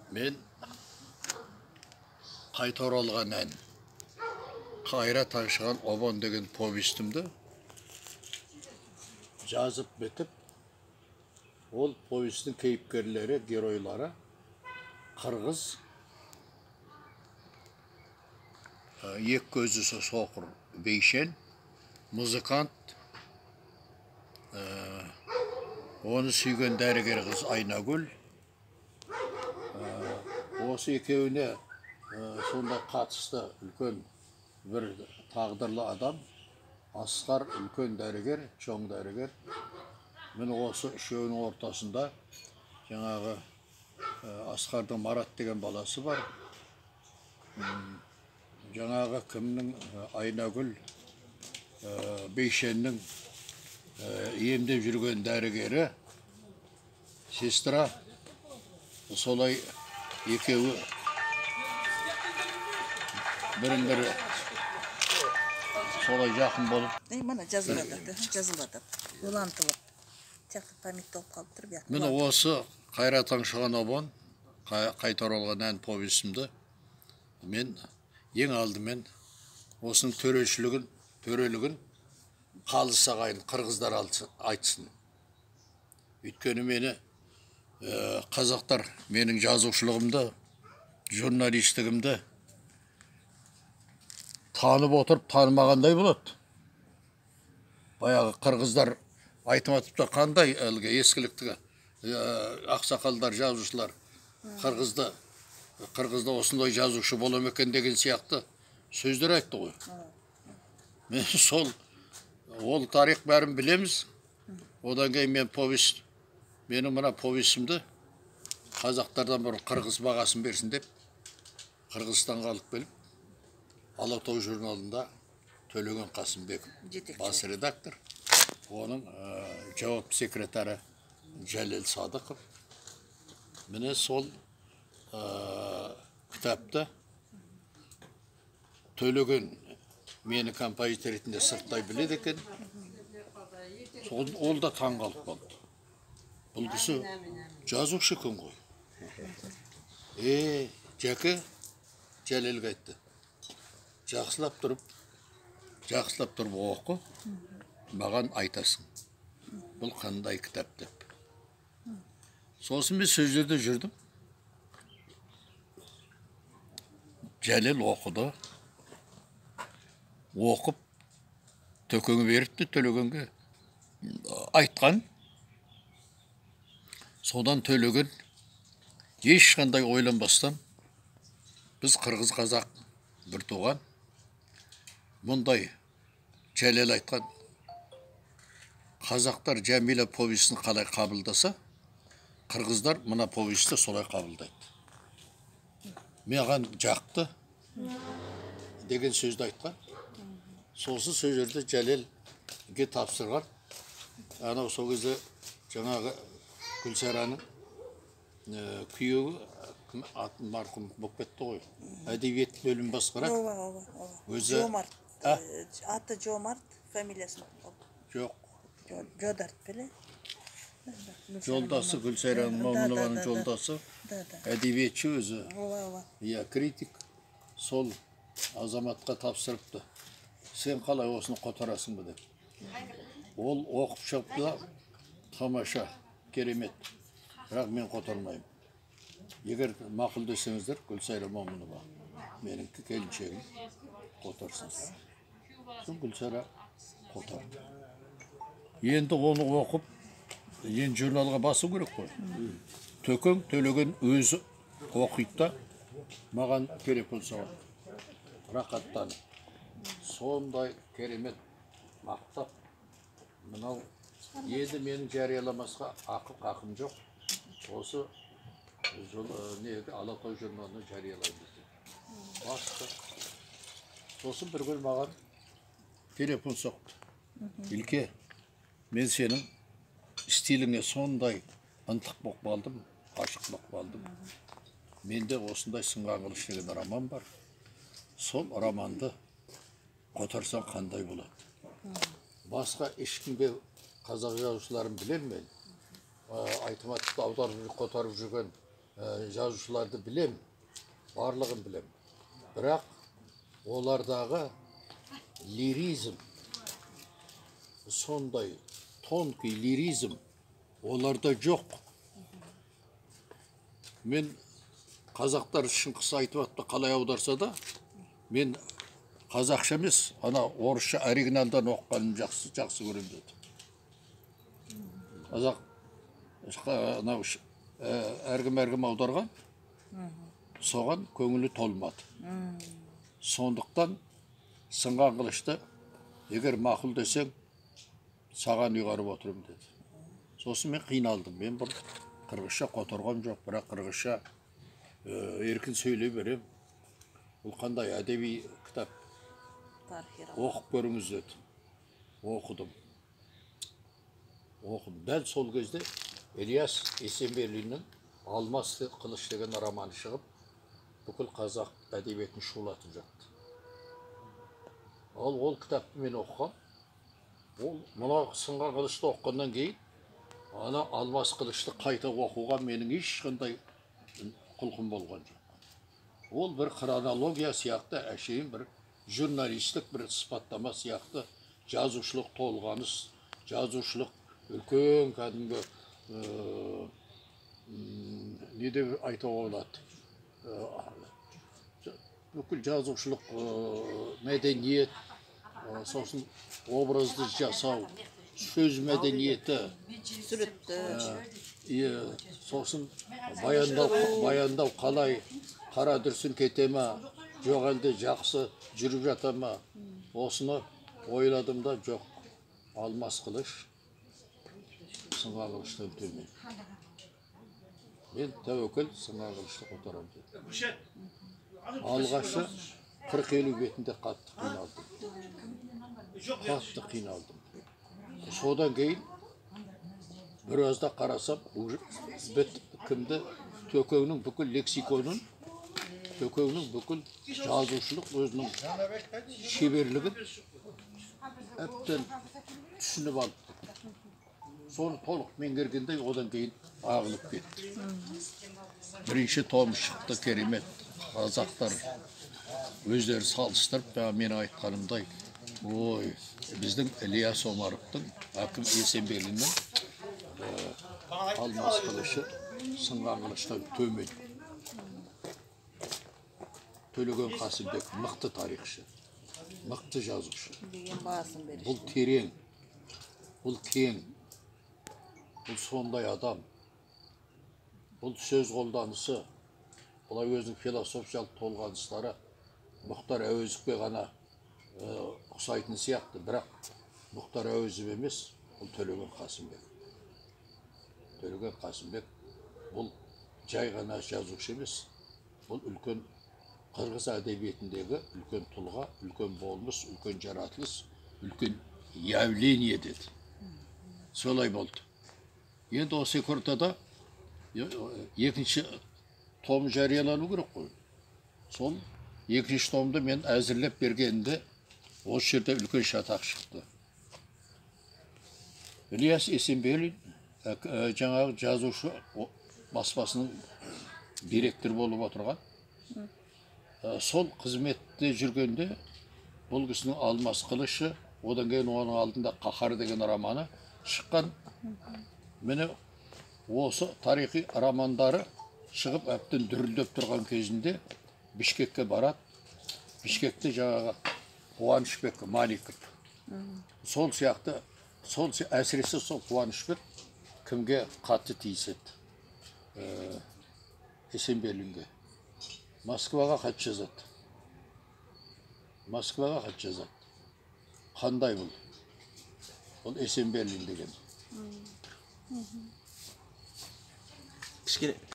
Мен қайта оралған ән, қайра таңшыған обон деген повестімді жазып бітіп, ол повестің кейіпкерлері, геройлары қырғыз, екі көзі соқыр Бейшен, музыкант, оны сүйген дәрігер қыз Айнагүл. Осы екеуіне сондай қатысты үлкен бір тағдырлы адам, Асқар үлкен дәрігер, чоң дәрігер. Міне осы үшеуінің ортасында жаңағы Асқардың Марат деген баласы бар. Жаңағы кімнің, Айнагүл, Бейшеннің емдеп жүрген дәрігері, сестра, солай екеуі бірін-бірі солай жақын болып. Мына жазылып атат, жазылып атат. Улантылып. Тияқта память толуп калыптыр бияк. Міне осы қайра таңшыған обон, қайта оралған ән повестімді мен ең алдымен осының төрелігін қалыс ағайын қырғыздар айтсын. Өйткені мені қазақтар менің жазушылығымды, журналистігімді танып отырып танымағандай болады. Баяғы қырғыздар айтматыпта қандай әлгі ескіліктігі ақсақалдар, жазушылар қырғызда осындай жазушы бола ма екен деген сияқты сөздер айтты ғой. Мен сол ол тарих бәрін білеміз. Одан кейін мен повесть, менің мына повестімді қазақтардан бұрын қырғыз бағасын берсін деп Қырғызстанға алып келіп, Алатау журналында Төлеген Қасымбеков бас редактор, оның жауапты секретары Жәлел Садықов. Міне сол кітапты Төлеген мені композитор ретінде сырттай біледі екен. Ол да таң қалып қалды. Бұл кісі жазушы екен ғой. Жәке Жәлелге айтты. Жақсылап тұрып, жақсылап тұрып оқы, маған айтасың. Бұл қандай кітап деп. Сосын мен сол жерде жүрдім. Жәлел оқыды. Оқып, Төкеңе беріпті, Төлегенге айтқан. Содан Төлеген ешқандай ойланбастан, біз қырғыз қазақ бір туған, мұндай Жәлел айтқан, қазақтар Жәмила повесін қалай қабылдаса, қырғыздар мына повесті солай қабылдайды. Маған жақты деген сөзді айтқан. Сосын сол жерде Жәлелге тапсырған. Анау сол кезде жаңағы Гүлсараның күйеуі, атын марқұм болып кетті ғой, әдебиет бөлімін басқарады. Ооба, ооба, ооба. Өзі Жомарт. Аты Жомарт, фамилиясын ұмытып. Жоқ. Жодарт беле? Жолдасы Гүлсайраның Момынованың жолдасы, әдебиетші өзі. Ооба, ооба. Иә, критик. Сол азаматқа тапсырыпты. Сен қалай осыны қотарасың ба деп. Ол оқып шығыпты да, тамаша, керемет. Бірақ мен қотармаймын. Егер мақұл десеңіздер, Гүлсайра Момынова менің келіншегім, қотарсын. Сосын Гүлсайра қотарды. Енді оны оқып, енді журналға басу керек қой. Төкең Төлеген өзі оқиды да, маған телефон соғады. Рақаттанып. Сондай керемет мақтап, мынау енді менің жарияламасқа ақым жоқ. Осы Алатау журналына жариялаймыз деп. Басты. Сосын бір күн маған телефон соқты. Илке, мен сенің стиліңе сондай ынтық болып қалдым, ғашық болып қалдым. Менде осындай Сынған қылыш деген роман бар. Сол романды қотарсаң қандай болады? Басқа ешкімге қазақ жазушыларын білемін мен. Айтматовты аударып қотарып жүрген жазушыларды білем, барлығын білем. Бірақ олардағы лиризм, сондай тонкий лиризм оларда жоқ. Мен қазақтар Шыңғыс айтып атты қалай аударса да, мен қазақша емес, ана орысша оригиналдан оқығаным жақсы көремін деді. Қазақ анау әркім аударған, соған көңілі толмады. Сондықтан сынған қылышты егер мақұл десең, саған ұйғарып отырмын деді. Сосын мен қиналдым. Мен бір қырғызша қотырғам жоқ, бірақ қырғызша еркін сөйлей берем. Бұл қандай әдеби кітап? Оқып көріңіз деді. Оқыдым. Дәл сол кезде Ильяс Есенберлиннің Алмас қылыш деген романы шығып, бүкіл қазақ әдебиетін шулатып жатты. Ал ол кітапты мен оқыған, ол мына сынған қылышты оқығаннан кейін ана Алмас қылышты қайта оқуға менің ешқандай құлқым болған жоқ. Ол бір хронология сияқты, әшейін бір журналистік бір сипаттама сияқты, жазушылық толғаныс, жазушылық үлкен кәдімгі не деп айтуға болады, бүкіл жазушылық мәдениет, сосын образды жасау, сөз мәдениеті, суретті, сосын баяндау қалай, қара дүрсін кете ма, жоқ әлде жақсы жүріп жата ма, осыны ойладым да, жоқ, Алмас қылыш сынған қылыштан төмен. Мен тәуекел сынған қылышты қотарам дедім. Алғашы 40-50 бетінде қатты қиналдым. Қатты қиналдым. Содан кейін біразда қарасам, біт кімді, Төкеңнің бүкіл лексиконын, Төкеңнің бүкіл жазушылық өзінің шеберлігін әбден түсініп алыпты. Соны толық меңгергенде одан кейін ағылып кетті. Бірінші том шықты, керемет. Қазақтар өздері салыстырып, мен айтқанымдай, ой, біздің Ильяс Омаровтың, Әкім Есенберлиннің Алмас қылышы сынған қылыштан төмен. Төлеген Қасымбек мықты тарихшы, мықты жазушы. Бұл терең, бұл кең, бұл сондай адам. Бұл сөз қолданысы, бұлай өзінің философиялық толғаныстары Мұхтар Әуезовке ғана ұқсайтын сияқты, бірақ Мұхтар Әуезов емес, бұл Төлеген Қасымбек. Төлеген Қасымбек бұл жай ғана жазушы емес, бұл үлкен қырғыз әдебиетіндегі үлкен тұлға, үлкен болмыс, үлкен жаратылыс, үлкен явление деді. Солай болды. Енді осы екі ортада екінші том жариялану керек қой. Сол екінші томды мен әзірлеп бергенде осы жерде үлкен шатақ шықты. Ильяс Есенберлин жаңағы жазушы баспасының директоры болып отырған. Сол қызметте жүргенде бұл кісінің Алмас қылышы, одан кейін оның алдында Қаһар деген романы шыққан. Міне осы тарихи романдары шығып әбден дүрілдеп тұрған кезінде Бішкекке барады. Бішкекте жаңағы Қуанышбек Маликов. Сол сияқты, сол әсіресе сол Қуанышбек кімге қатты тиіседі? Есенберлинге. Москваға хат жазады. Москваға хат жазады. Қандай бұл? Бұл Есенберлин деген. Кішкене